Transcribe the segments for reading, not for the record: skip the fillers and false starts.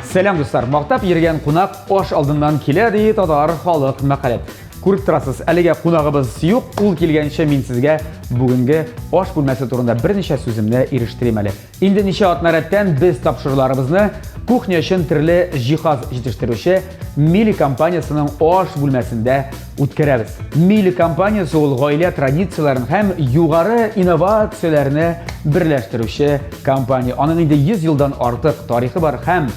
Сәлам, дуслар! Мактап йөргән кунак аш алдыннан килә, ди татар халык мәкале. Күреп торасыз, әлегә кунагыбыз юк. Ул килгәнче мин сезгә бүгенге аш бүлмәсе турында берничә сүземне ирештерим әле. Инде ничә атна рәттән без тапшыруларыбызны кухня өчен төрле җиһаз җитештерүче Мили компаниясенең аш бүлмәсендә үткәрәбез. Мили компаниясе ул гаилә традицияләрен һәм югары инновацияләрне берләштерүче компания. Аның инде 100 елдан артык тарихы бар һәм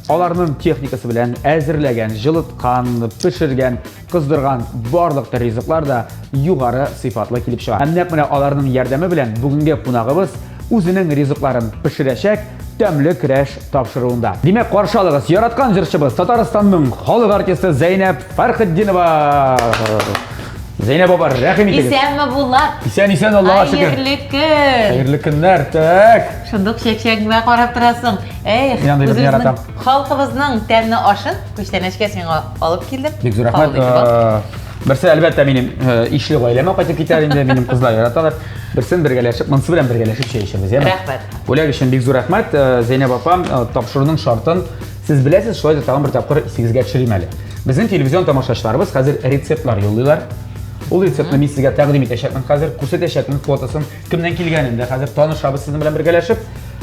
аларның техникасы белән әзерләгән, җылыткан, пешергән, кыздырган барлык төр ризыклар да югары сыйфатлы килеп чыга. Һәм нәкъ менә аларның ярдәме белән бүгенге кунагыбыз үзенең ризыкларын пешерәчәк Тәмле көрәш тапшыруында. Димәк, каршы алыгыз, яраткан җырчыбыз, Татарстанның халык артисты Зәйнәб Фәрхетдинова. Зәйнәб апа, рәхим итегез. Исәнме, Булат? Исән, исән, Аллага шөкер. Хәерле көн. Хәерле көннәр. Так. Шундук чәкчәгеңә карап торасың. Эх, Мин андыйларны яратам. Халкыбызның тәмле ашын күчтәнәчкә сиңа алып килдем. Бик зур рәхмәт. Кабул итеп ал. Берсе, әлбәттә, минем ишле гаиләмә кайтып китәр инде, минем кызлар яраталар. Берсен бергәләшеп, монысы белән бергәләшеп чәй эчәбез, яме? Рәхмәт. Бүләк өчен бик зур рәхмәт. Зәйнәб апа, тапшыруның шартын сез беләсез, шулай да тагын бер тапкыр исегезгә төшерим әле. Безнең телевизион тамашачыларыбыз хәзер рецептлар юллыйлар. Ул рецептны мин сезгә тәкъдим итәчәкмен хәзер, күрсәтәчәкмен фотосын, кемнән килгәнен дә хәзер танышабыз сезнең белән бергәләшеп.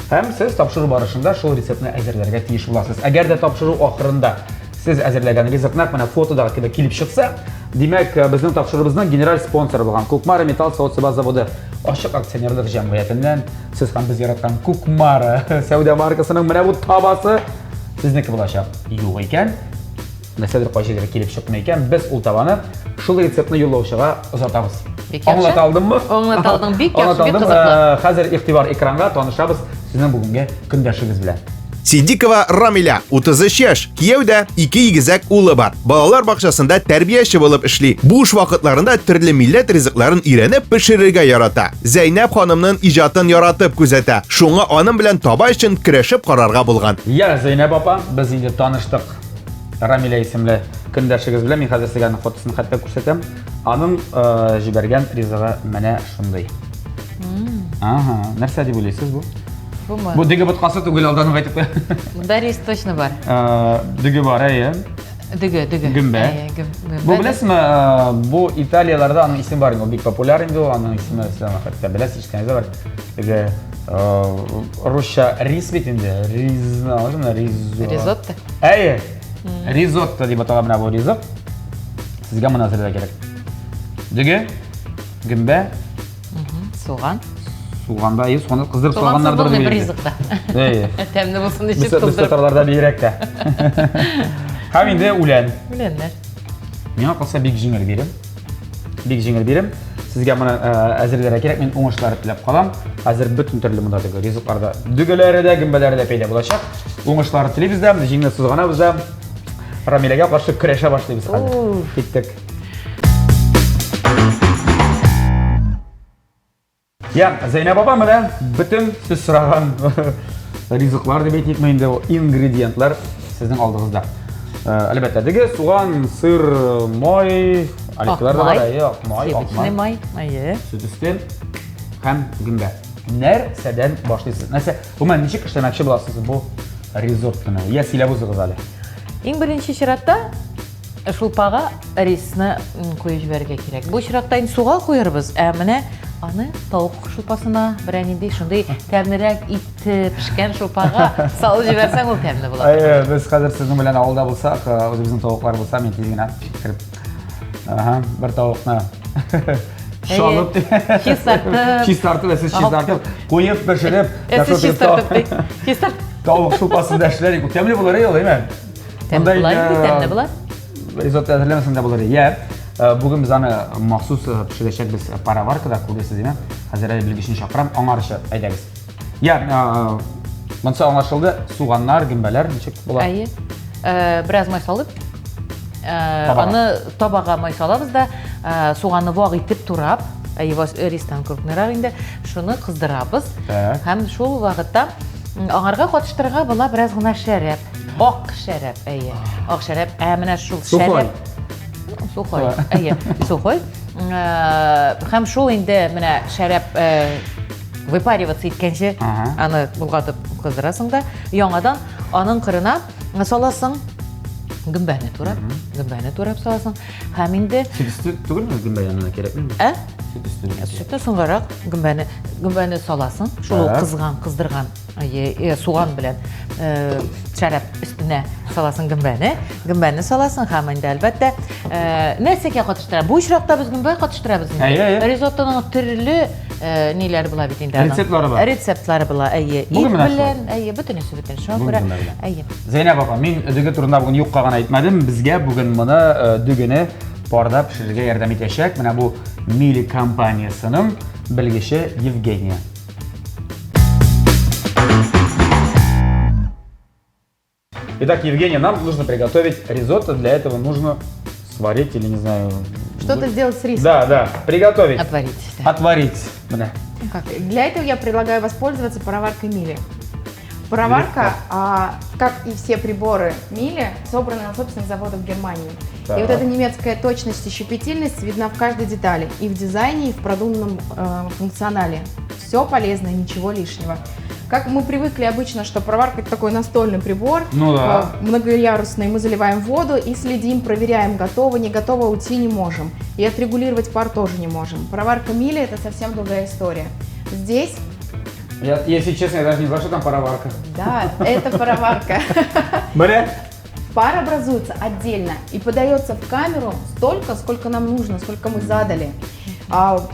Һәм сез тапшыру барышында шул рецептны әзерләргә тиеш буласыз. Әгәр дә тапшыру ахырында сез әзерләгән ризык нәкъ менә фотодагы кебек килеп чыкса, димәк, безнең тапшыруыбызның генераль спонсоры булган Кукмара металл савыт-саба заводы ачык акционерлык җәмгыятеннән сез һәм без яраткан Кукмара сәүдә маркасының менә бу табасы сезнеке булачак. Юк икән, нәрсәдер кайсы килеп чыкмый икән, без ул табаны шул рецептны юллаучыга озатабыз. Бик яхшы. Аңлата алдыммы? Аңлата алдың, бик яхшы, бик алдым. кызыклы. Хәзер игътибар экранга, танышабыз сезнең бүгенге көндәшегез белән. Сидикова Рамиля, 33 яшь, кияүдә, ике игезәк улы бар. Балалар бакчасында тәрбияче булып эшли. Буш вакытларында төрле милләт ризыкларын өйрәнеп пешерергә ярата. Зәйнәб ханымның иҗатын яратып күзәтә. Шуңа аның белән таба өчен көрәшеп карарга булган. Я, Зәйнәб апа, без инде таныштык Рамиля исемле көндәшегез белән. Мин хәзер сезгә аның фотосын хәтта күрсәтәм. Аның җибәргән ризыгы менә шундый. Ага, нәрсә дип уйлыйсыз бу? Бумы? Бу дөге боткасы түгел, алдан ук әйтеп куям. Монда рис точно бар. Дөге бар, әйе. Дөге, дөге. Гөмбә. Әйе, гөмбә. Бу беләсезме, бу Италияләрдә аның исеме бар инде, ул бик популяр инде ул, аның исеме сез аны хәтта беләсез, ишеткәнегез дә бар. Теге русча рис бит инде, ризны, аңладыңмы? Ризо. Ризотто. Әйе. Ризотто дип атала менә бу ризык. Сезгә моны әзерләргә кирәк. Дөге, гөмбә, Суган. Суганда, әйе, суганны кыздырып Сугансыз салганнардыр булмый дип бер уйлыйм. ризык та. Әйе. Тәмле булсын өчен Без кыздырып. татарларда бигрәк тә. Һәм инде үлән. Үләннәр. Миңа калса бик җиңел бирем. Бик җиңел бирем. Сезгә моны әзерләргә кирәк. Мин уңышлар теләп калам. Хәзер бөтен төрле монда теге ризыкларда дөгеләре дә, гөмбәләре дә пәйда булачак. Уңышлар телибез дә, җиңне сызганабыз да. Рамиләгә каршы көрәшә башлыйбыз хәзер. Киттек. Я, Зәйнәб апа, менә бөтен сез сораган ризыклар дип әйтикме инде, ингредиентлар сезнең алдыгызда. Әлбәттә, дөге, суган, сыр, май, оливкалар да бар, әйе, ак май, ак май. май, әйе. Сөт өсте һәм гөмбә. Нәрсәдән башлыйсыз? Нәрсә, гомумән, ничек эшләмәкче буласыз бу ризоттоны? Я, сөйләп узыгыз әле. Иң беренче чиратта шулпага рисны куеп җибәрергә кирәк. Бу очракта инде суга куярбыз, ә менә аны тавык шулпасына берәр нинди шундый тәмлерәк итте пешкән шулпага салып җибәрсәң, ул тәмле була. Әйе, без хәзер сезнең белән авылда булсак, үзебезнең тавыклар булса, мин тиз генә кереп, ага, бер тавыкны шалып, чистартып, чистартып, ә сез чистартып, куеп, пешереп, ә сез чистартып, чистартып. Тавык шулпасында эшләр, тәмле булыр, әйе, әйме? Тәмле була инде, тәмле була. Ризотто әзерләмәсәң дә булыр. Йә, бүген без аны махсус пешерәчәкбез пароваркада, күрәсез, димә. Хәзер әле белгечне чакырам, аңарчы әйдәгез. Йә, монысы аңлашылды. Суганнар, гөмбәләр ничек була? Әйе. Бераз май салып, аны табага май салабыз да, суганны вак итеп турап, ристан крупныйрак инде, шуны кыздырабыз. Һәм шул вакытта аңарга катыштырырга була бераз гына шәрәп. Ак шәрәп, әйе. Ак шәрәп. Ә менә шул шәрәп. Сухой. Әйе, сухой. Һәм шул инде менә шәрәп выпариваться иткәнче аны болгатып кыздырасың да, яңадан Аның кырына саласың гөмбәне турап, гөмбәне турап саласың. Һәм инде Сөт өсте түгелме гөмбә янына кирәкме? Ә? Сөт өсте. Сөтне соңгарак гөмбәне, гөмбәне саласың. Шул ук кызган, кыздырган суган белән шәраб өстенә саласың гөмбәне. Гөмбәне саласың һәм инде әлбәттә нәрсәгә катыштыра? Бу очракта без гөмбә катыштырабыз инде. Әйе, әйе. Ризоттоның төрле ниләр була бит инде. Рецептлары бар. Рецептлары була, әйе. Ит белән, әйе, бөтенесе бөтен. Шуңа күрә, әйе. Зәйнәб апа, мин дөге турында бүген юкка гына әйтмәдем. Безгә бүген моны дөгене парда пешерергә ярдәм итәчәк. Менә бу Мили компаниясенең белгече Евгения. Итак, Евгения, нам нужно приготовить ризотто. Для этого нужно сварить или, не знаю... Что-то сделать с рисом. Да, да, приготовить. Отварить. Да. Отварить. Да. Как? Для этого я предлагаю воспользоваться пароваркой Мили. Пароварка, как и все приборы Мили, собрана на собственных заводах в Германии. Так. И вот эта немецкая точность и щепетильность видна в каждой детали. И в дизайне, и в продуманном функционале. Все полезно, ничего лишнего. Как мы привыкли обычно, что пароварка — это такой настольный прибор, ну да. Многоярусный. Мы заливаем воду и следим, проверяем, готово, не готово, уйти не можем. И отрегулировать пар тоже не можем. Пароварка Мили — это совсем другая история. Здесь... Я, если честно, я даже не знаю, что там пароварка. Да, это пароварка. Бля. Пар образуется отдельно и подается в камеру столько, сколько нам нужно, сколько мы задали.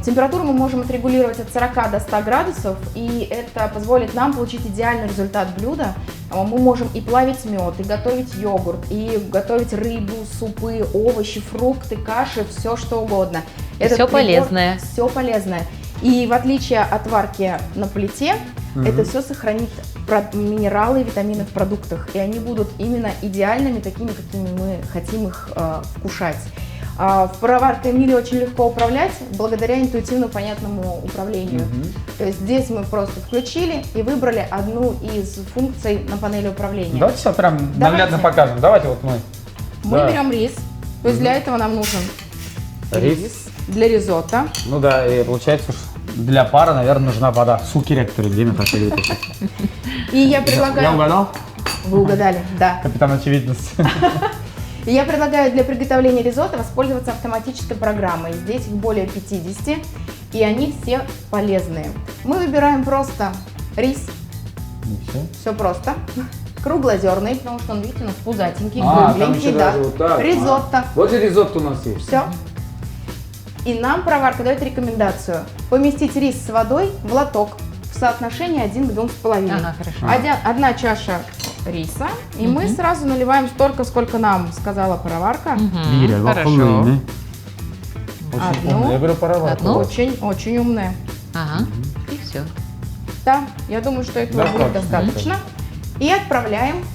Температуру мы можем отрегулировать от 40 до 100 градусов, и это позволит нам получить идеальный результат блюда. Мы можем и плавить мед, и готовить йогурт, и готовить рыбу, супы, овощи, фрукты, каши, все что угодно. Этот все прибор, полезное. Все полезное. И в отличие от варки на плите, это все сохранит минералы и витамины в продуктах, и они будут именно идеальными, такими, какими мы хотим их вкушать. В пароварке Мили очень легко управлять благодаря интуитивно понятному управлению. То есть здесь мы просто включили и выбрали одну из функций на панели управления. Давайте сейчас прям наглядно покажем. Давайте вот мы. Мы берем рис. То есть для этого нам нужен рис для ризотто. Ну да, и получается, для пара, наверное, нужна вода. Су-директор, где мы так И я предлагаю... Я угадал? Вы угадали, да. Капитан очевидность. И я предлагаю для приготовления ризотто воспользоваться автоматической программой. Здесь их более 50, и они все полезные. Мы выбираем просто рис. Все просто. Круглозерный, потому что он, видите, у нас пузатенький, кругленький, да. Вот так. Ризотто. Вот же ризотто у нас есть. Все. И нам пароварка дает рекомендацию поместить рис с водой в лоток в соотношении 1 к 2,5. Ага, хорошо. Одна чаша риса, и мы сразу наливаем столько, сколько нам сказала пароварка. Хорошо. Очень умная, я говорю, пароварка. Одну? Очень, очень умная. Ага, и все. Да, я думаю, что этого будет достаточно. И отправляем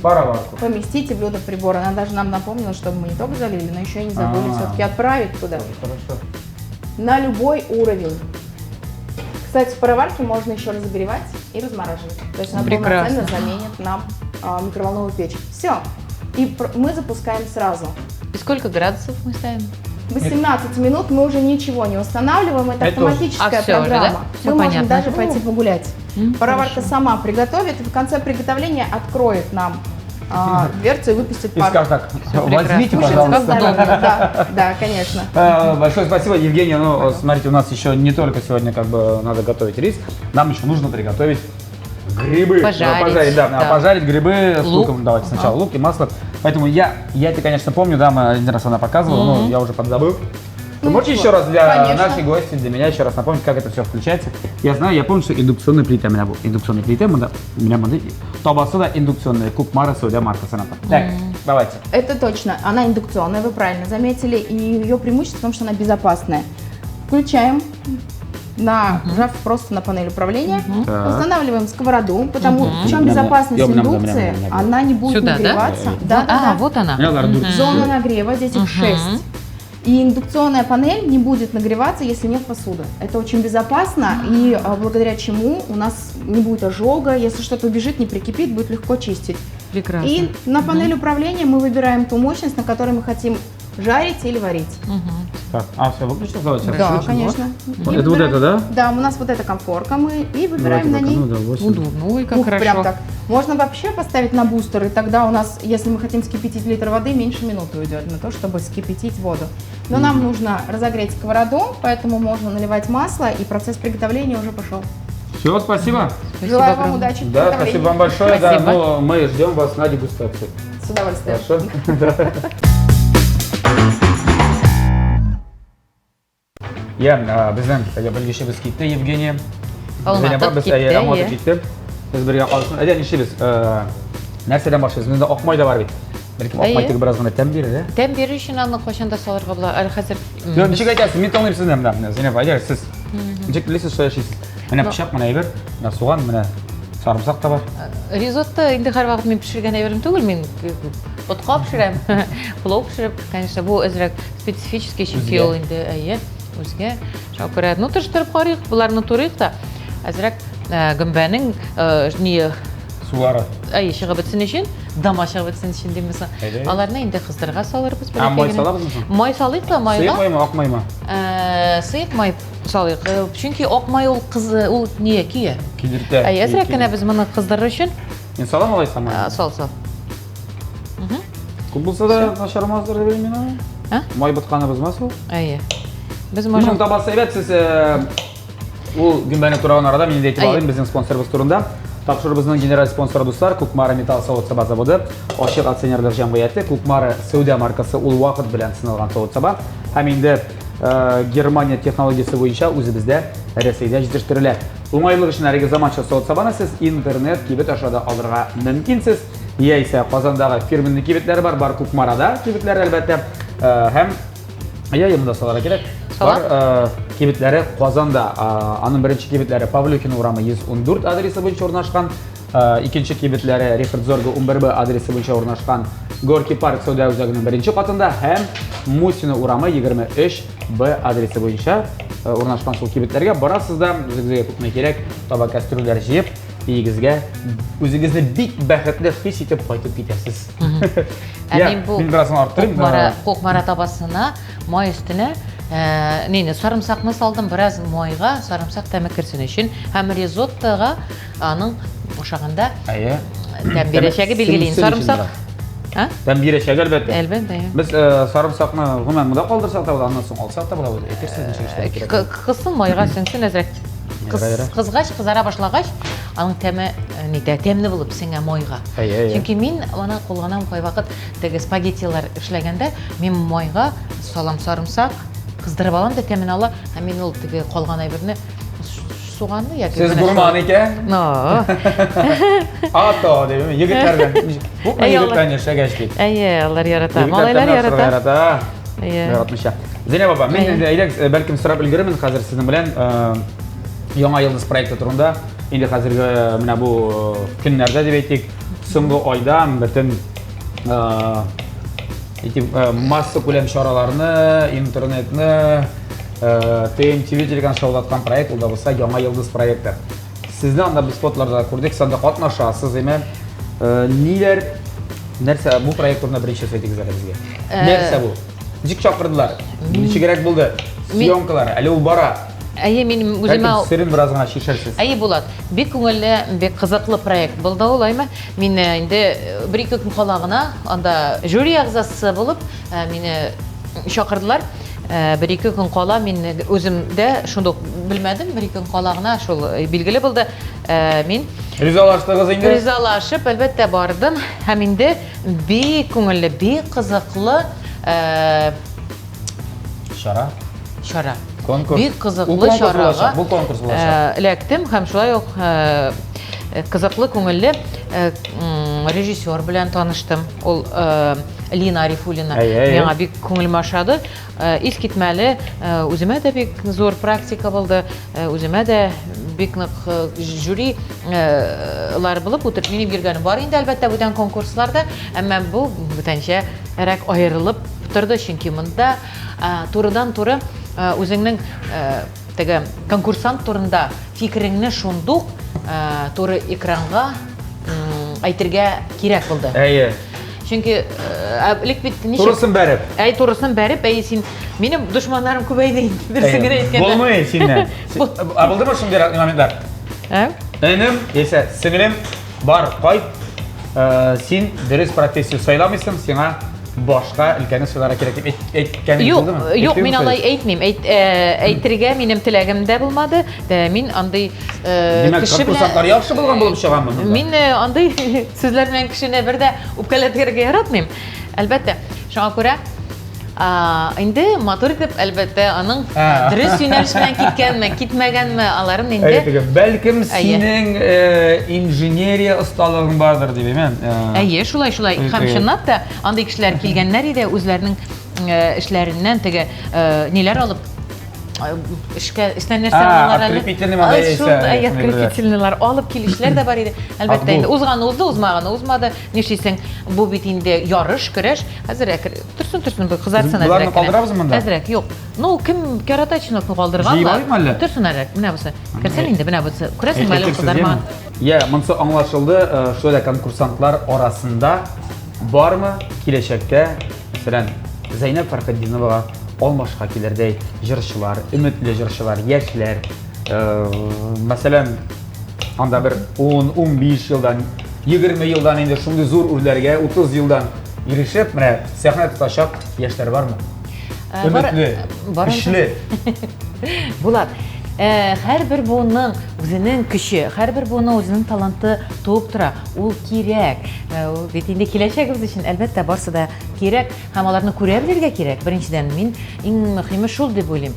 пароварку. Поместите блюдо в прибор. Она даже нам напомнила, чтобы мы не только залили, но еще и не забыли все-таки отправить туда. Хорошо. На любой уровень. Кстати, в пароварке можно еще разогревать и размораживать. То есть она полноценно заменит нам микроволновую печь. Все. И мы запускаем сразу. И сколько градусов мы ставим? 18 минут мы уже ничего не устанавливаем. Это автоматическая программа. Уже, да? Мы можем даже пойти погулять. Пароварка сама приготовит и в конце приготовления откроет нам дверцу и выпустит пар. И скажет так, возьмите, пожалуйста. Да, да, конечно. Большое спасибо, Евгения. Ну, смотрите, у нас еще не только сегодня как бы надо готовить рис, нам еще нужно приготовить грибы. Пожарить, да. Пожарить грибы с луком. Давайте сначала лук и масло. Поэтому я это, конечно, помню, да, мы один раз она показывала, но я уже подзабыл. Вы можете еще раз для наших гостей, для меня еще раз напомнить, как это все включается? Я знаю, я помню, что индукционная плита у меня была. Индукционная плита, у меня модель. Табасы да индукционная, Купмара, Саудия, марка Саната. Так, давайте. Это точно, она индукционная, вы правильно заметили, и ее преимущество в том, что она безопасная. Включаем, нажав просто на панель управления, устанавливаем сковороду, потому в чем безопасность индукции, она не будет нагреваться. Да? Да, да, вот она. Зона нагрева, здесь их 6. И индукционная панель не будет нагреваться, если нет посуды. Это очень безопасно, и благодаря чему у нас не будет ожога, если что-то убежит, не прикипит, будет легко чистить. Прекрасно. И на панель управления мы выбираем ту мощность, на которой мы хотим Жарить или варить. Так, а все, выключил давайте. Да, Включим, конечно. Вот. И Это вот выбираем. это, да? Да, у нас вот эта комфорка мы и выбираем Давайте на пока, ней. Ну, да, 8. Удобно, ой, как Ух, хорошо. прям так. Можно вообще поставить на бустер, и тогда у нас, если мы хотим вскипятить литр воды, меньше минуты уйдет на то, чтобы вскипятить воду. Но нам нужно разогреть сковороду, поэтому можно наливать масло, и процесс приготовления уже пошел. Все, спасибо. Спасибо Желаю вам огромное. удачи в Да, приготовлении. спасибо вам большое. Да, Спасибо. но мы ждем вас на дегустацию. С удовольствием. Хорошо? Я, безнең теге белгечебез китте, Евгения. Алматып Без, китте, әйе, алматып әйе. китте. Без бергә калсын. Әйдә, нишлибез? Нәрсәдән башлыйбыз? Монда ак май да бар бит. Бәлкем ак май Әйе. теге бераз гына тәм бирер, ә? Тәм бирер өчен аны кайчан да салырга була. Әле хәзер Юк, ничек әйтәсез? Мин тыңлыйм сезне менә. Менә, Зинә апа, әйдәгез, сез. Ничек беләсез, шулай эшлисез. Менә пычак, менә әйбер, менә суган, менә сарымсак та бар. Ризотто инде һәрвакыт мин пешергән әйберем түгел, мин ботка пешерәм, плов пешереп, конечно, бу әзрәк специфический, чөнки ул инде әйе, үзгә. Шуңа күрә, ну, тырыштырып карыйк, боларны турыйк та, әзрәк гөмбәнең ни сулары. Әйе, чыгып бетсен өчен, дама чыгып бетсен өчен димме соң. Аларны инде кыздырырга салырбыз. Ә май салабызмы соң? Май салыйк та майга. Сыек маймы, ак маймы? Сыек май салыйк. Чөнки ак май ул кыз, ул не көя. Көйдертә. Әйе, әзрәк кенә без моны кыздырыр өчен. Мин салам алайса май? Сал, сал. Күп булса да начармаздыр дип уйлыйм мин. А? Май ботканы бозмас ул. Әйе. Без Моның можем табасы әйбәт, сез ул гөмбәне тураган арада мин инде әйтеп алыйм безнең спонсорыбыз турында. Тапшыруыбызның генераль спонсоры дуслар Кукмара металл савыт-саба заводы, ачык акционерлык җәмгыяте, Кукмара сәүдә маркасы ул вакыт белән сыналган савыт-саба һәм инде Германия технологиясе буенча үзебездә Рәсәйдә җитештерелә. Уңайлык өчен әлеге заманча савыт-сабаны сез интернет кибет аша да алырга мөмкинсез. Яисә Казандагы фирменный кибетләр бар, бар Кукмарада кибетләр әлбәттә. Һәм я монда салырга кирәк. Сала. Бар кибетләре Казанда. Аның беренче кибетләре Павлюхин урамы 114 адресы буенча урнашкан. Икенче кибетләре Рихард Зорге 11Б адресы буенча урнашкан Горки парк сәүдә үзәгенең беренче катында һәм Мусина урамы 23Б адресы буенча урнашкан шул кибетләргә барасыз да, үзегезгә күпме кирәк, таба кастрюльләр җыеп, өегезгә үзегезне бик бәхетле хис итеп кайтып китәсез. Ә мин бу мин беразын арттырыйм. Кукмара, Кукмара табасына май өстенә нейне сарымсакны салдым, бераз майга сарымсак тәме керсен өчен һәм ризоттога аның ошаганда Әйе. тәм бирәчәге билгеле. Сарымсак. А? Тәм бирәчәге әлбәттә. Әлбәттә. Без сарымсакны гомумән монда калдырсак та була, аннан соң алсак та була. Әйтерсез ничек эшләргә кирәк. Кызсын майга сеңсен әзрәк. Кызгач, кызара башлагач, аның тәме нидә, тәмле булып сеңә майга. Чөнки мин аны кулланам кайвакыт теге спагеттилар эшләгәндә, мин майга салам сарымсак, кыздырып алам да тәмен ала, һәм мин ул теге калган әйберне суганны яки Сез гурман икән. Но. Ато дип, егетләр белән. Күпме егетләр яшәгәч бит. Әйе, алар ярата. Малайлар ярата. Ярата. Әйе. Яратмыйча. Зәйнәб апа, мин инде әйдәгез, бәлкем сорап өлгерермен хәзер сезнең белән Яңа йолдыз проекты турында. Инде хәзерге менә бу көннәрдә дип әйтик, соңгы айда бөтен масса күләм чараларны, интернетны, ТМТВ телеканал шаулаткан проект, ул да булса Яңа йолдыз проекты. Сезне анда без фотоларда күрдек, сез анда катнашасыз, әмма ниләр, нәрсә бу проект турында беренче сүз әйтегез әле безгә. Нәрсә бу? Ничек чакырдылар? Ничегрәк булды? Съемкалар, әле ул бара. Әйе, мин үземә серен бераз гына чишәрсез. Әйе, Булат, бик күңелле, бик кызыклы проект булды ул, әйме. Мин инде бер-ике көн кала гына анда жюри әгъзасы булып мине чакырдылар. Бер-ике көн кала мин үзем дә шундук белмәдем, бер-ике көн кала гына шул билгеле булды. Мин Ризалаштыгыз инде? Ризалашып, әлбәттә, бардым. Һәм инде бик күңелле, бик кызыклы чара. Чара. Конкурс. Бик кызыклы чарага. Бу конкурс булачак. Эләктем һәм шулай ук кызыклы, күңелле режиссер белән таныштым. Ул Лина Арифуллина. Миңа бик күңелемә ошады. Искитмәле, үземә дә бик зур практика булды. Үземә дә бик нык жюри лар булып утырып минем йөргәнем бар инде, әлбәттә, бүтән конкурсларда, әмма бу бүтәнчәрәк аерылып торды, чөнки монда турыдан-туры үзеңнең теге конкурсант турында фикереңне шундук туры экранга әйтергә кирәк булды. Әйе. Чөнки э, элек бит ничек Турысын бәреп. Әй, турысын бәреп, әй син минем дошманнарым күбәйде инде, дөресен генә әйткәндә. Булмый синнән. Ә булдымы шундый моментлар? Ә? Энем, яисә сеңлем, бар, кайт. Э, син дөрес профессия сайламыйсың, сиңа башка өлкәне сайларга кирәк дип әйткән Юк, юк, мин алай әйтмим. Әйт, э, әйтергә минем теләгем дә булмады. Э, мин андый э, Димәк, кеше конкурсантлар яхшы булган булып чыгамы монда? Мин андый сүзләр белән кешене бер дә үпкәләтергә яратмыйм. Әлбәттә, шуңа күрә инде матур итеп, әлбәттә, аның дөрес юнәлеш белән киткәнме, китмәгәнме, аларын инде. Бәлкем синең инженерия осталыгың бардыр дип, әйме? Әйе, шулай, шулай. Һәм чынлап та андый кешеләр килгәннәр иде, үзләренең эшләреннән теге ниләр алып эшкә эштән нәрсә алалар әле. Открепительный модель. Открепительныйлар алып килүчеләр дә бар иде. Әлбәттә инде узганы узды, узмаганы узмады. Нишлисең? Бу бит инде ярыш, көрәш. Хәзер торсын, торсын, бу кызарсын әзрәк. Боларны калдырабызмы монда? Әзрәк, юк. Ну, кем ярата чинокны калдырган Җыеп алыйкмы әллә? Торсын әле, менә бусы. Керсен инде, менә бусы. Күрәсеңме әле кызарма? Я, монысы аңлашылды. Э, шулай да конкурсантлар арасында бармы киләчәктә, мәсәлән, Зәйнәб Фәрхетдиновага алмашка килердәй җырчылар, өметле җырчылар, яшьләр, э, мәсәлән, анда бер 10-15 елдан, 20 елдан инде шундый зур үрләргә, 30 елдан ирешеп, менә сәхнә тотачак яшьләр бармы? Э, Өметле, көчле. Булат, э, һәрбер буынның үзенең көче, һәрбер буынның үзенең таланты туып тора. Ул кирәк. Э, ул бит инде киләчәгебез өчен, әлбәттә, барсы да кирәк һәм аларны күрә белергә кирәк. Беренчедән, мин иң мөһиме шул дип уйлыйм.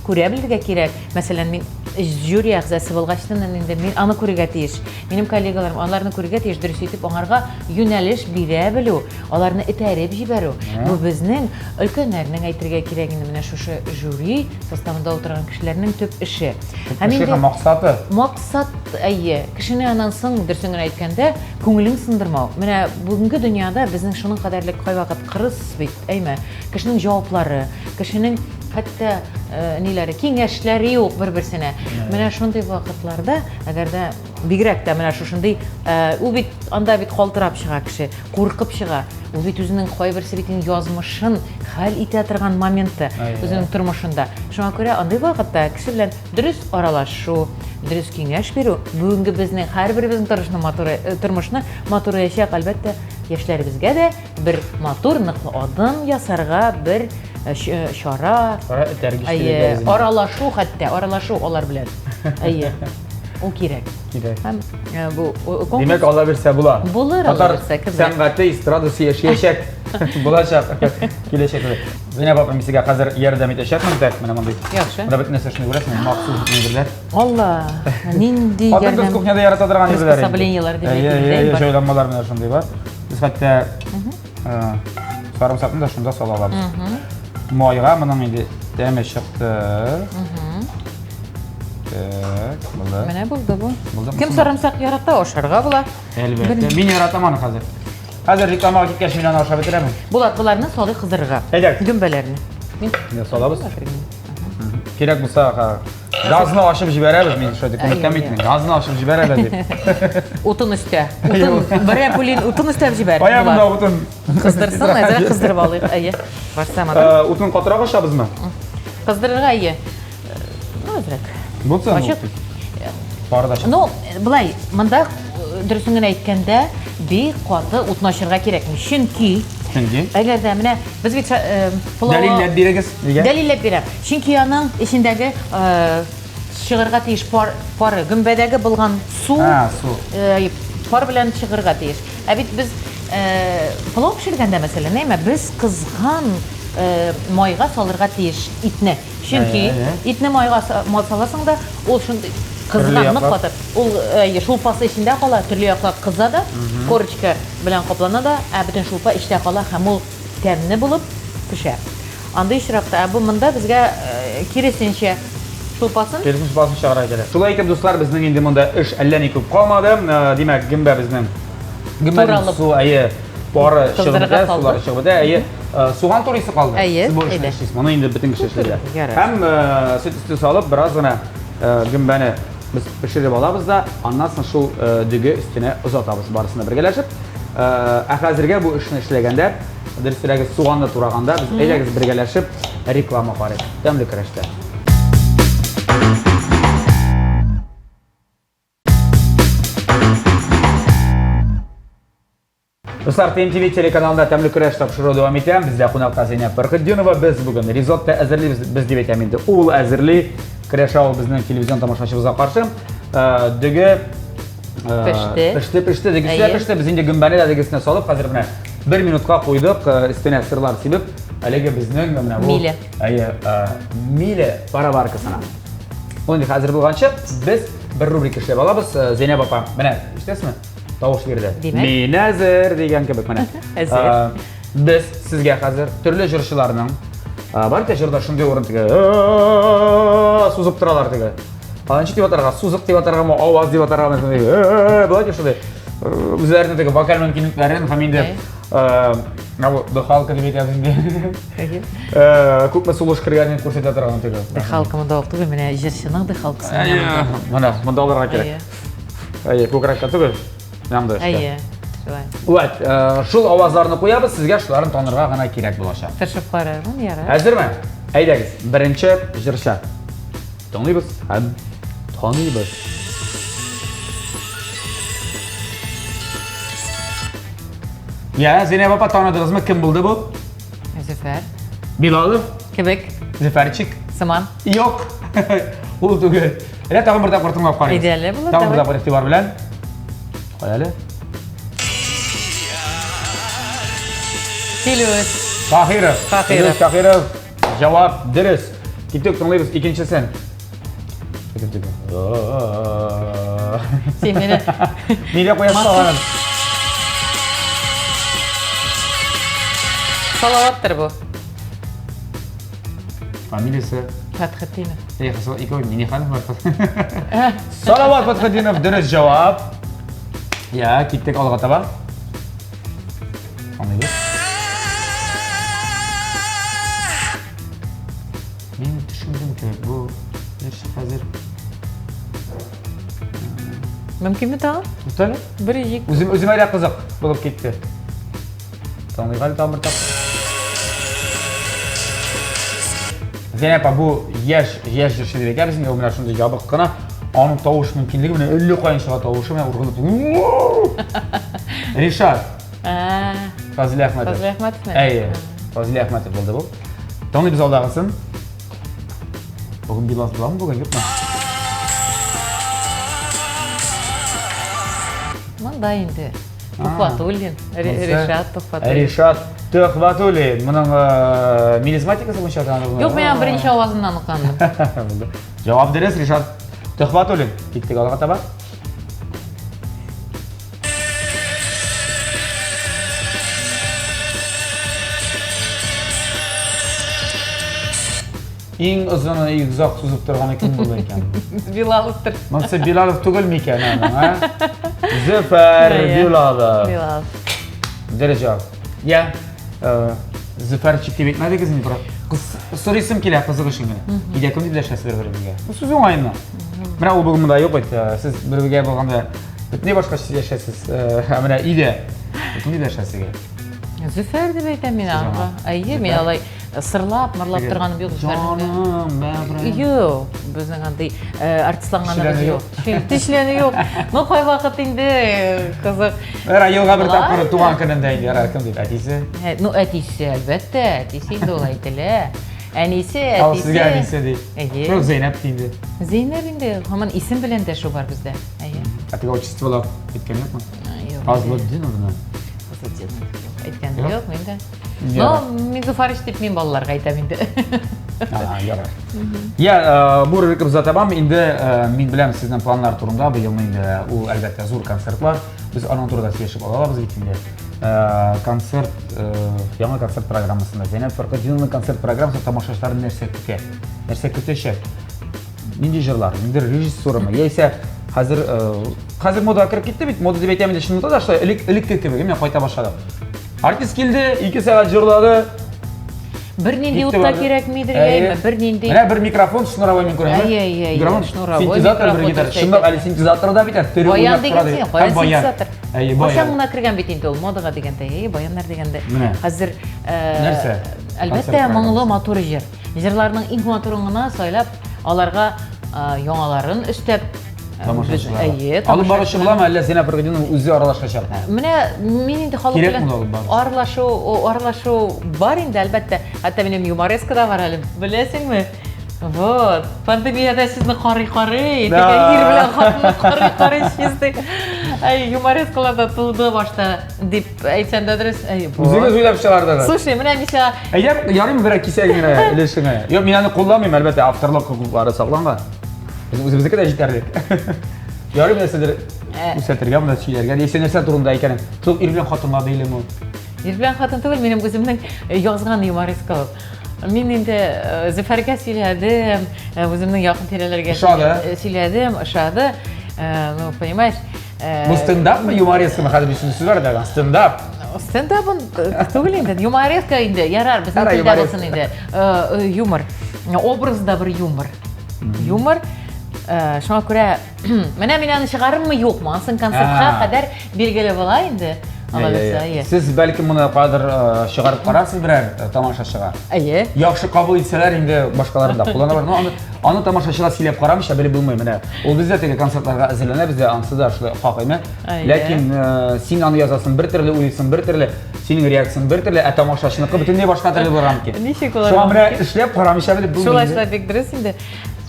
Күрә белергә кирәк. Мәсәлән, мин жюри әгъзасы булгачтын инде мин аны күрергә тиеш. Минем коллегаларым аларны күрергә тиеш, дөрес итеп аңарга юнәлеш бирә белү, аларны этәреп җибәрү. Бу безнең өлкәннәрнең әйтергә кирәк инде менә шушы жюри составында утырган кешеләрнең төп эше. Һәм инде максаты. Максат, әйе, кешене аннан соң, дөресен генә әйткәндә, күңелен сындырмау. Менә бүгенге дөньяда безнең шуның кадәрлек кайвакыт кырыс бит, әйме? Кешенең җаваплары, кешенең хәтта э, ниләре, киңәшләре юк бер-берсенә. Менә шундый вакытларда, әгәр дә бигрәк тә менә шушындый, э, ул бит анда бит калтырап чыга кеше, куркып чыга. Ул бит үзенең кайберсе бит инде язмышын хәл итә торган моменты үзенең тормышында. Шуңа күрә андый вакытта кеше белән дөрес аралашу, дөрес киңәш бирү бүгенге безнең һәрберебезнең тормышны матур, э, тормышны матураячак, әлбәттә, яшьләребезгә дә бер матур ныклы адым ясарга бер э, э, чара чара этәргеч әйе аралашу хәтта аралашу алар белән әйе ул кирәк кирәк һәм э, бу конкурс димәк алла бирсә була булыр алла бирсә кем сәнгате эстрадасы яшәячәк булачак киләчәктә Зәйнәб апа мин сезгә хәзер ярдәм итәчәкмен так менә мондый яхшы монда бөтен нәрсә шуны күрәсеңме махсус бөтен әйберләр Алла, нинди ярдәм. Хатын-кыз кухняда ярата торган әйберләр. Приспособлениеләр дип әйтелгән. Җайланмалар менә шундый бар. Без хәтта сарымсакны да шунда сала алабыз. Майга моның инде тәме чыкты. Так, булды. Менә булды бу. Кем сарымсак ярата, ашарга була. Әлбәттә. Мин яратам аны хәзер. Хәзер рекламага киткәч мин аны ашап бетерәмен. Булат, боларны салыйк кыздырырга. Әйдә. Гөмбәләрне. Менә салабыз. Кирәк булса, Газны ачып җибәрәбез, мин шулай дип күнеккән бит мин. Газны ачып җибәрәләр дип. Утын өстә. Утын, берәр пулин утын өстәп җибәр. Кая монда утын? Кыздырсын, әзрәк кыздырып алыйк. Әйе. Барса матур. Э, утын катырак ачабызмы? Кыздырырга әйе. Ну, әзрәк. Булсын. Ачык. Пары да Ну, былай, монда э, дөресен генә әйткәндә, бик каты утны ачырга кирәкми. Чөнки Чөнки Әгәр дә менә без бит э, пылау Дәлилләп бирегез. Нигә? Дәлилләп бирәм. Чөнки аның эчендәге э, чыгарга тиеш пар, пары, гөмбәдәге булган су, А, су. Э, пар белән чыгарга тиеш. Ә бит без э, пылау пешергәндә, мәсәлән, әйме, без кызган э, майга салырга тиеш итне. Чөнки итне майга саласың да, ул шундый кызган, нык катып, ул шулпасы эчендә кала, төрле яклап кыза да, корочка белән каплана да, ә бөтен шулпа эчтә кала һәм ул тәмле булып пешә. Андый очракта, ә бу монда безгә киресенчә шулпасын. Киресенчә шулпасын чыгарырга кирәк. Шулай итеп, дуслар, безнең инде монда эш әллә ни күп калмады. Димәк, гөмбә безнең гөмбәнең су, әйе, пары чыгып бетә, сулары чыгып бетә, әйе. Суган турыйсы калды. Әйе, Сез бу эшне эшлисез. Моны инде бөтен кеше эшли. Һәм сөт өсте салып, бераз гына гөмбәне без пешереп алабыз да, аннан соң шул дөге өстенә озатабыз барысын да бергәләшеп. Ә хәзергә бу эшне эшләгәндә, дөресрәге суганны тураганда, без әйдәгез бергәләшеп реклама карыйк. Тәмле көрәштә. Дуслар, TMTV телеканалында тәмле көрәш тапшыруы дәвам итә. Бездә кунакта Зәйнәп Фәрхетдинова. Без бүген ризотто әзерлибез. Без дип әйтәм инде. Ул әзерли. Көрәшә ул безнең телевизион тамашачыбызга каршы. Дөге пеште. Пеште, пеште. Дөгесе дә пеште. Без инде гөмбәне дә дөгесенә салып, хәзер менә бер минутка куйдык, өстенә сырлар сибеп, әлеге безнең менә бу Миле. Әйе, миле пароваркасына. Ул инде хәзер булганчы, без бер рубрика эшләп алабыз. Зәйнәп апа, менә, ишетәсезме? Тавыш бирде. Димәк? Мин әзер дигән кебек менә. Әзер. Без сезгә хәзер төрле җырчыларның бар бит җырда шундый урын теге сузып торалар теге. Аны ничек дип атарга? Сузык дип атаргамы, аваз дип атаргамы шундый. Болай дип шундый. Үзләренең теге вокаль мөмкинлекләрен һәм инде бу дыхалка дип әйтәбез инде. Күпме сулыш кергәнен күрсәтә торган теге. Дыхалка монда ук түгел, менә җырчының дыхалкасы. Менә монда алырга кирәк. Әйе, күкрәккә түгел. Менә Әйе, шулай. Вәт, шул авазларны куябыз, сезгә шуларын танырга гына кирәк булачак. Тырышып карармын, ярар. Әзерме? Әйдәгез, беренче җырчы. Тыңлыйбыз һәм таныйбыз. Я, Зәйнәб апа, таныдыгызмы, кем булды бу? Зөфәр. Билалов. Кебек. Зөфәрчик. Сыман. Юк. Ул түгел. Әле тагын бер тапкыр тыңлап карыйбыз. Әйдә әле булыр. Тагын бер тапкыр игътибар белән. Кая әле? Филүс. Таһиров. Таһиров. Филүс Таһиров. Җавап дөрес. Киттек, тыңлыйбыз икенчесен. Син мине Нигә куясың аларын? Салаваттыр бу. Фамилиясе? Фатхетдинов. Эх, сол ике Миниханов бар. Салават Фатхетдинов дөрес җавап. Я, киттек алга таба. Аңлыйбыз. Мин төшендем кебек, бу нәрсә хәзер? Мөмкинме тагын? Туктале. Бер иҗик. Үзем үземә дә кызык булып китте. Тыңлыйк әле тагын бер тапкыр. Зәйнәп апа, бу яшь, яшь җырчы дип әйтәбез инде, ул менә шундый ябык кына. Аның тавыш мөмкинлеге менә әллә каян чыга тавышы, менә ургылып. Ришат. Фазилә Әхмәтов. Фазилә Әхмәтов. Әйе. Фазилә Әхмәтов булды бу. Тыңлыйбыз алдагысын. Бүген Билал буламы бүген, юкмы? Монда инде. Тухватуллин, Ришат Тухватуллин. Ришат Тухватуллин. Моның мелизматикасы буенча таныдыңмы? Юк, мин беренче авазыннан ук таныдым. Җавап дөрес, Ришат Тухватуллин. Киттек алга таба. Иң озыны, иң озак сузып торганы кем булды икән? Билаловтыр. Монысы Билалов түгел микән аның, а? Зөфәр Билалов. Билалов. Дөрес җавап. Я, Зөфәрчик дип әйтмәдегез инде, бірақ кыз сорыйсым килә кызык өчен генә. Өйдә кем дип дәшәсез бер-берегезгә? Бу сүз уңаеннан. Менә ул бүген монда юк бит. Сез бер-бергә булганда бөтенләй башкача сөйләшәсез. Ә менә өйдә кем дип дәшәсез? Зөфәр дип әйтәм мин аңа. Әйе, мин алай сырлап, мырлап торганым юк Зөфәрнең. Җаным, бәгърем. Юк, безнең андый артистланганыбыз юк. Тешләне юк. Ну, кайвакыт инде кызык. Әра елга бер тапкыр туган көнендә инде, әра кем дип, әтисе? Ну, әтисе, әлбәттә, әтисе инде ул әйтелә. Әнисе, әтисе. Ал сезгә әнисе ди. Әйе. Шул Зәйнәп ди инде. Зәйнәп инде, һаман исем белән дәшү бар бездә. Әйе. Ә теге отчестволар әйткән юкмы? Юк. Фазлытдиновна. Фазлытдинова. Әйткән юк, мин дә. Ну, мин Зуфарыч дип мин балаларга әйтәм инде. Ярар. Я, бу рубрикабызда тәмам. Инде мин беләм сезнең планнар турында. Быелны инде ул әлбәттә зур концертлар. Без аның турында сөйләшеп ала алабыз бит инде. Концерт, яңа концерт программасында Зәйнәб Фәрхетдиновның концерт программасы тамашачылар нәрсә көтә? Нәрсә көтәчәк? Нинди җырлар, нинди режиссурымы? Яисә хәзер хәзер мода кереп китте бит. Мода дип әйтәм инде, чынлыкта да шулай элекке кебек, менә кайта башлады. Артист килде, 2 сәгать җырлады. Бернинди ут та кирәкмидер, яме, бернинди. Менә бер микрофон шнуровой мин күрәм. Әйе, әйе, әйе. Шнуровой. Синтезатор бер гитара. Чынлап әле синтезатор да бит, төре уйнап тора ди. Баян дигән синтезатор. Әйе, баян. Кайчан гына кергән бит инде ул модага дигәндә, әйе, баяннар дигәндә. Хәзер нәрсә? Әлбәттә, моңлы матур җыр. Җырларның иң матурын гына сайлап, аларга яңаларын өстәп Тамашачылар. Әйе, Алып баручы буламы, әллә Зинә Фәргыдинова үзе аралашачакмы? Менә мин инде халык белән аралашу, аралашу бар инде, әлбәттә. Хәтта минем юмореска да бар әле, беләсеңме? Вот, пандемиядә сезне карый-карый, теге ир белән хатынны карый-карый чистый. Әй, юморескалар да туды башта, дип әйтсәм дә дөрес. Әй, Үзегез уйлап чыгардыгыз. Слушай, менә мин сиңа... Әйдә, ярыймы берәр кисәк генә өлешеңә? Юк, мин аны кулланмыйм, әлбәттә, авторлык хокуклары сакланган. Без үзебезнеке дә җитәрлек. Ярый нәрсәдер э. күрсәтергә, монда сөйләргә, яисә нәрсә турында икәнен. Шул ир белән хатынга бәйлеме ул? Ир белән хатын түгел, минем үземнең э, язган юмореска ул. Мин инде э, Зөфәргә сөйләдем, үземнең якын тирәләргә сөйләдем, ошады. Ну, понимаешь, Бу стендапмы, юморескамы? Хәзер бит сүз бар да, стендап. Стендап түгел инде, юмореска инде, ярар, безнең телдә булсын инде. Юмор. Образда бер юмор. Юмор. Шуңа күрә менә мин аны чыгарырмы, юкмы? Ансын концертка кадәр билгеле була инде. Алла Сез бәлкем моны кадер чыгарып карарсыз берәр тамашачыга. Әйе. Яхшы кабул итсәләр инде башкаларын да кулланалар. Но аны, аны тамашачыга сөйләп карамыйча белеп булмый менә. Ул бездә теге концертларга әзерләнә, бездә ансы да шулай хак әйме. Ләкин син аны язасың бер төрле, уйлыйсың бер төрле, синең реакцияң бер төрле, ә тамашачыныкы бөтенләй башка төрле булырга мөмкин. Ничек булырга Шуңа менә эшләп карамыйча белеп булмый. Шулай шулай бик дөрес инде.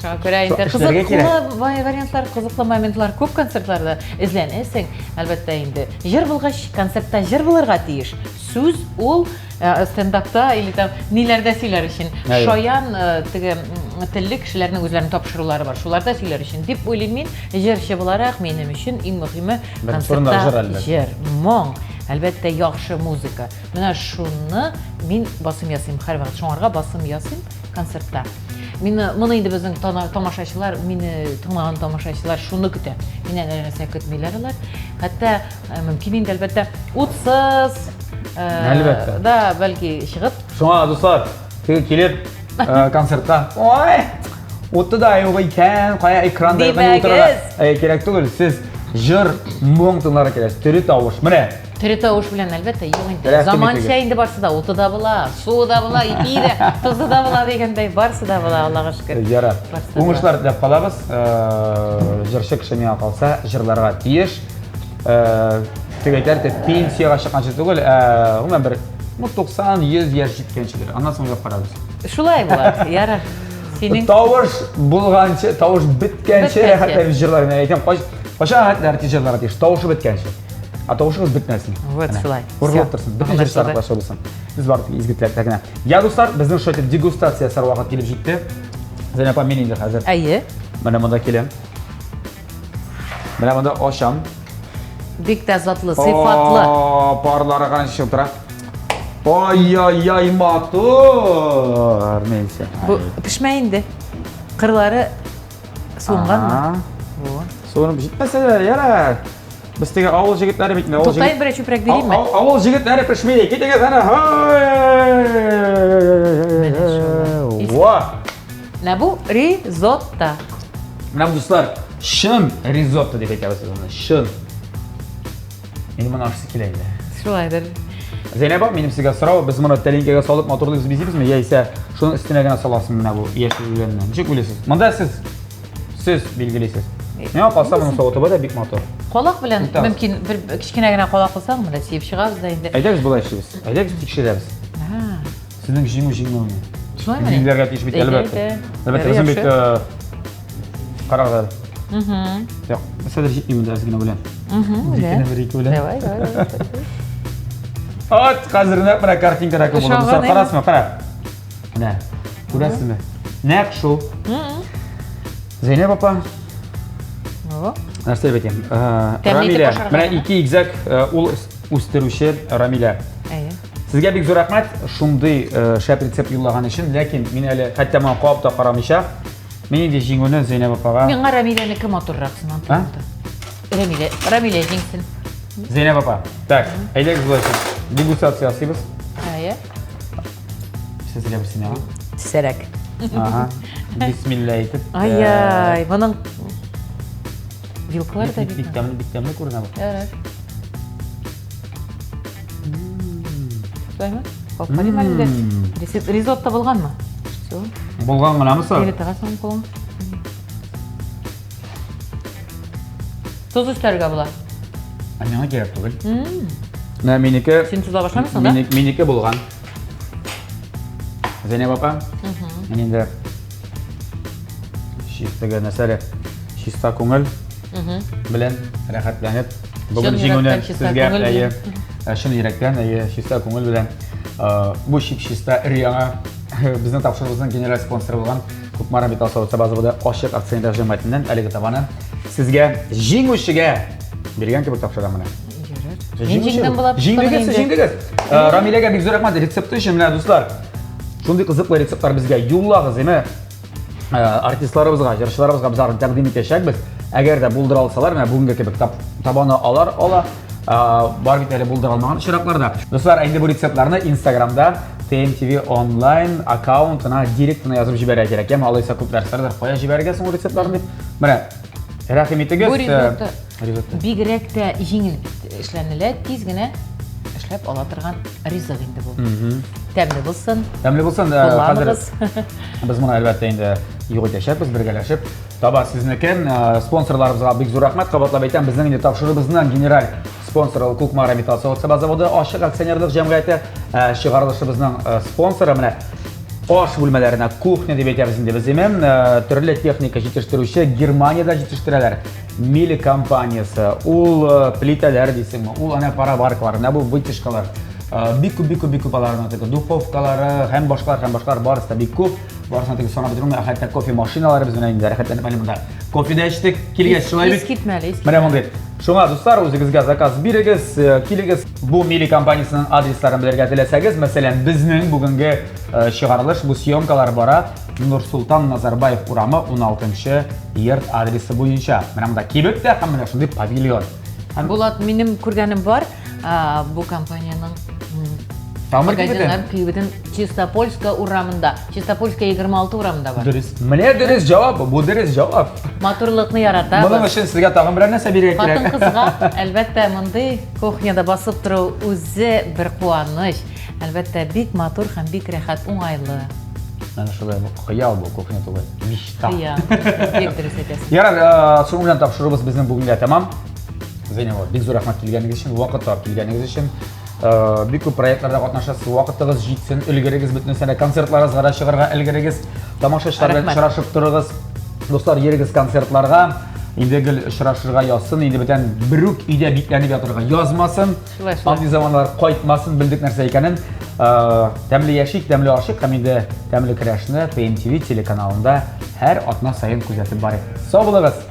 Шуңа күрә инде кызыклы вариантлар, кызыклы моментлар күп концертларда эзләнәсең, әлбәттә инде. Җыр булгач, концертта җыр булырга тиеш. Сүз ул э, стендапта или там ниләрдә сөйләр өчен. Шаян э, теге телле кешеләрнең үзләренең тапшырулары бар. Шуларда сөйләр өчен дип уйлыйм мин. Җырчы буларак минем өчен иң мөһиме концертта җыр, моң, әлбәттә, яхшы музыка. Менә шуны мин басым ясыйм һәрвакыт. Шуңарга басым ясыйм концертта. Мине, моны инде безнең тамашачылар, мине тыңлаган тамашачылар шуны көтә. Миннән әллә нәрсә көтмиләр алар. Хәтта э, мөмкин инде әлбәттә утсыз э, әлбәттә. Да, бәлки чыгып. Шуңа дуслар, теге килеп э, концертка, ой, уты да юк икән, кая экранда утырырга. Кирәк түгел, сез җыр, моң тыңларга кирәк, тере тавыш. Менә Тере тавыш белән, әлбәттә, юк инде. Заманча инде барсы да, уты да була, суы да була, ипи дә, тозы да була дигәндәй, барсы да була, Аллага шөкер. Ярар. Уңышлар теләп калабыз. Э, җырчы кеше миңа калса, җырларга тиеш. Э, теге әйтәр, пенсиягә чыкканчы түгел, ә гомумән бер ну 90, 100 яшь җиткәнчедер. Аннан соң уйлап карарбыз. Шулай була, ярар. Синең тавыш булганчы, тавыш беткәнче рәхәтләнеп җырлар. Мин әйтәм, кайчан рәхәтләнеп җырларга тиеш? Тавышы беткәнче. Ә тавышыгыз бетмәсен. Вот шулай. Ургылып торсын. Бөтен җир сарыклаша булсын. Без бары тик изге теләктә генә. Я, дуслар, безнең шулай итеп дегустация ясар вакыт килеп җитте. Зәйнәп апа, мин инде хәзер. Әйе. Менә монда киләм. Менә монда ачам. Бик тә затлы, сыйфатлы. О, парлары канча чыгып тора. Ай-яй-яй, матур. Мин Бу пешмә инде. Кырлары суынганмы? Суынып җитмәсә дә, ярар. Без теге авыл җегетләре бит инде. Авыл Туктайын бер чүпрәк бирим ме? Авыл җегетләре пешми. Китегез әнә. Ва! Менә бу ризотто. Менә дуслар, чын ризотто дип әйтәбез без аны. Чын. Инде моны ашысы килә инде. Шулайдыр. Зәйнәп апа, минем сезгә сорау, без моны тәлинкәгә салып матурлыйбыз, бизибезме, яисә шуның өстенә генә саласың менә бу яшел үләнне? Ничек уйлыйсыз? Монда сез Сез билгелисез. Миңа калса, моның савыты да бик матур. Калак белән мөмкин бер кечкенә генә калак булса, монда сиеп чыгабыз да инде. Әйдәгез болай эшлибез. Әйдәгез тикшерәбез. Сезнең җиңү җиңмәүне. Шулаймы? Билгеләргә тиеш бит, әлбәттә. Әлбәттә, безнең бит э, карагыз әле. Юк, нәрсәдер җитми монда әз генә белән. Икене бер ике белән. Давай, давай. Ат, хәзер нәкъ менә картинкада күп булды. Дуслар, карасызмы? Кара. Менә, күрәсезме? Нәкъ шул. Зәйнәп апа. Нәрсә дип әйтим? Э, Рамилә, менә ике игезәк э, ул үстерүче Рамилә. Әйе. Сезгә бик зур рәхмәт шундый э, шәп рецепт юллаган өчен, ләкин мин әле хәтта моңа кабып та карамыйча, мин инде җиңүне Зәйнәп апага. Миңа Рамиләнеке матуррак сыман тоелды. Рамилә, Рамилә җиңсен. Зәйнәп апа, так, әйдәгез болай дегустация ясыйбыз. Әйе. Сезгә берсе миңа. Сәрәк. Ага. Бисмилла әйтеп. Ай-яй, моның вилкалар да бик бик тәмле, бик тәмле күренә бу. Ярар. Шулаймы? Калкмадым әле. Ризотто булганмы? Все. Булган гынамы соң? Или тагасың кулың. Тоз өстәргә була. Ә миңа кирәк түгел. Менә минеке. Син тузла башламыйсың, да? Минеке булган. Зәйнәп апа. Мин инде чистага нәрсә чиста күңел белән рәхәтләнеп бүген җиңүне сезгә әйе чын йөрәктән әйе чиста күңел белән бу чип-чиста өр-яңа безнең тапшыруыбызның генераль спонсоры булган Кукмара металл савыт-саба заводы ачык акционерлар җәмгыятеннән әлеге табаны сезгә җиңүчегә биргән кебек тапшырам менә. Мин җиңдем булып. Җиңдегез, сез җиңдегез. Э, Рамиләгә бик зур рәхмәт рецепты өчен менә дуслар. Шундый кызыклы рецептлар безгә юллагыз, әйме? Э, артистларыбызга, җырчыларыбызга без аларны тәкъдим итәчәкбез. Әгәр дә булдыра алсалар, менә бүгенге кебек табаны алар ала. Бар бит әле булдыра алмаган очракларда. Дуслар, инде бу рецептларны Инстаграмда TMTV онлайн аккаунтына директына язып җибәрергә кирәк. Яме алайса күпләр сорар, кая җибәрергә соң бу рецептларны дип. Менә рәхим итегез. Бу ризотто бигрәк тә җиңел эшләнелә, тиз генә эшләп ала торган ризык инде бу. Тәмле булсын. Тәмле булсын. Хәзер без моны әлбәттә инде юк итәчәкбез бергәләшеп. Таба сезнеке. Спонсорларыбызга бик зур рәхмәт. Кабатлап әйтәм, безнең инде тапшыруыбызның генераль спонсоры ул Кукмара металл савыт-саба заводы ачык акционерлык җәмгыяте. Чыгарылышыбызның спонсоры менә аш бүлмәләренә кухня дип әйтәбез инде без име. Төрле техника җитештерүче Германиядә җитештерәләр. Мили компаниясе. Ул плитәләр дисеңме, ул әнә пароваркалар, менә бу вытяжкалар. Бик күп, бик күп, бик күп аларның теге духовкалары һәм башкалар, һәм башкалар барысы да бик күп. Барысына теге санап бетерү, хәтта кофе машиналары без менә инде рәхәтләнеп әле монда кофе дә эчтек. Килгәч шулай бит. Искитмәле, Менә мондый. Шуңа, дуслар, үзегезгә заказ бирегез, э, килегез. Бу Мили компаниясенең адресларын белергә теләсәгез, мәсәлән, безнең бүгенге э, чыгарылыш, бу съемкалар бара Нурсултан Назарбаев урамы 16 йорт адресы буенча. Менә монда кибет тә һәм менә шундый павильон. Һәм Булат, минем күргәнем бар, бу компаниянең Тамыр кибете. Магазиннар кибетен Чистопольская урамында, Чистопольская 26 урамында бар. Дөрес. Менә дөрес җавап, бу дөрес җавап. Матурлыкны яратабыз. Моның өчен сезгә тагын берәр нәрсә бирергә кирәк. Хатын-кызга, әлбәттә, мондый кухняда басып тору үзе бер куаныч. Әлбәттә, бик матур һәм бик рәхәт, уңайлы. Менә шулай бу хыял бу, кухня түгел, мечта. Хыял. Бик дөрес әйтәсең. Ярар, э, шуның белән тапшыруыбыз безнең бүгенгә тәмам. Зәйнәп, бик зур рәхмәт килгәнегез өчен, вакыт табып килгәнегез өчен. Э, бик күп проектларда катнашасыз, вакытыгыз җитсен, өлгерегез бөтен нәрсәне, концертларыгызга да чыгарга өлгерегез, тамашачылар белән очрашып торыгыз. Дуслар, йөрегез концертларга. Инде гел очрашырга язсын, инде бүтән берүк өйдә бикләнеп ятырга язмасын. Андый заманнар кайтмасын, белдек нәрсә икәнен. Э, тәмле яшик, тәмле ашыйк һәм инде тәмле көрәшне PMTV телеканалында һәр атна саен күзәтеп барыйк. Сау булыгыз!